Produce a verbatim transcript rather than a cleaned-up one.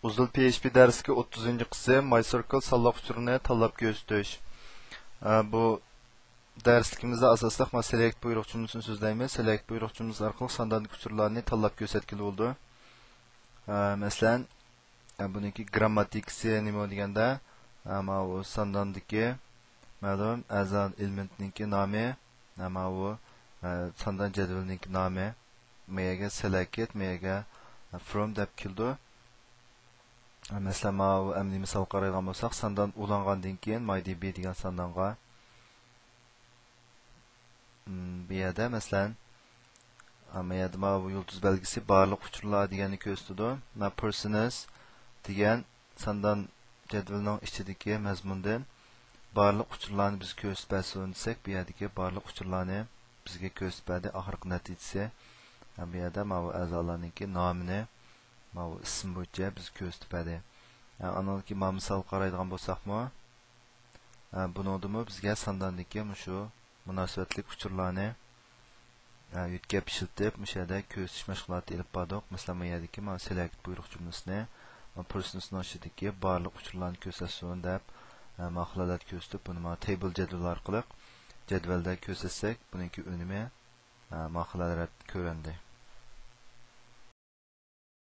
ئۇزۇل پي ئېچ پى دەرسلىكى ئوتتۇزىنچى قىسىم، ماي سىركل سانلاق ئۇچۇرىنى تاللاپ كۆرسىتىش. ئە، بۇ دەرسلىكىمىزدە ئاساسلىق مانا سېلېكت بۇيرۇق جۈملىسىنى سۆزلەيمىز. سېلېكت بۇيرۇق جۈملىسى ئارقىلىق سانداندىكى ئۇچۇرلارنى تاللاپ كۆرسەتكىلى بولىدۇ. ئە، مەسىلەن، ئە، بۇنىڭكى گرامماتىكىسى نېمە دېگەندە، ئە، ماۋۇ سانداندىكى، مەلۇم، ئەزا ئېلېمېنتنىڭكى نامى، ئە، ماۋۇ، ئە، ساندان جەدۋىلىنىڭكى نامى. ما يەرگە سېلېكت، ما يەرگە، ئە، فروم دەپ كېلىدۇ. مەسىلەن، ماۋۇ ئەمدى مىسال قارايدىغان بولساق، ساندان ئۇلانغاندىن كېيىن ماي دى بى دېگەن ساندانغا، مم، بۇ يەردە، مەسىلەن، مانا يەردە ماۋۇ يۇلتۇز بەلگىسى بارلىق ئۇچۇرلار دېگەننى كۆرسىتىدۇ. مانا پېرسونس دېگەن ساندان جەدۋىلىنىڭ ئىچىدىكى مەزمۇندىن بارلىق ئۇچۇرلارنى بىز كۆرسىتىپ بەرسۇن دېسەك، بۇ يەردىكى بارلىق ئۇچۇرلارنى بىزگە كۆرسىتىپ بەردى. ئاخىرقى نەتىجىسى، ھەم بۇ يەردە ماۋۇ ئەزالارنىڭكى نامىنى ماۋۇ ئىسىم بويىچە بىزگە كۆرسىتىپ بەردى. ئاندىن كېيىن مانا مىسال قارايدىغان بولساقمۇ، بۇنىڭدىمۇ بىزگە سانداندىكى مۇشۇ مۇناسىۋەتلىك ئۇچۇرلارنى، ئە، يۆتكەپ ئىشلىتىپ، مۇشۇ يەردە كۆرسىتىش مەشغۇلاتى ئېلىپ باردۇق. مەسىلەن، مۇ يەردىكى مانا سېلېكت بۇيرۇق جۈملىسىنى، مانا پېرسونسنىڭ ئىچىدىكى بارلىق ئۇچۇرلارنى كۆرسەتسۇن دەپ، ئە، ماقۇلەلەردە كۆرسىتىپ، بۇنى مانا تەيبىل جەدۋىلى ئارقىلىق جەدۋەلدە كۆرسەتسەك، بۇنىڭكى ئۈنۈمى، ئە، ماقۇلەلەردە كۆرۈندى.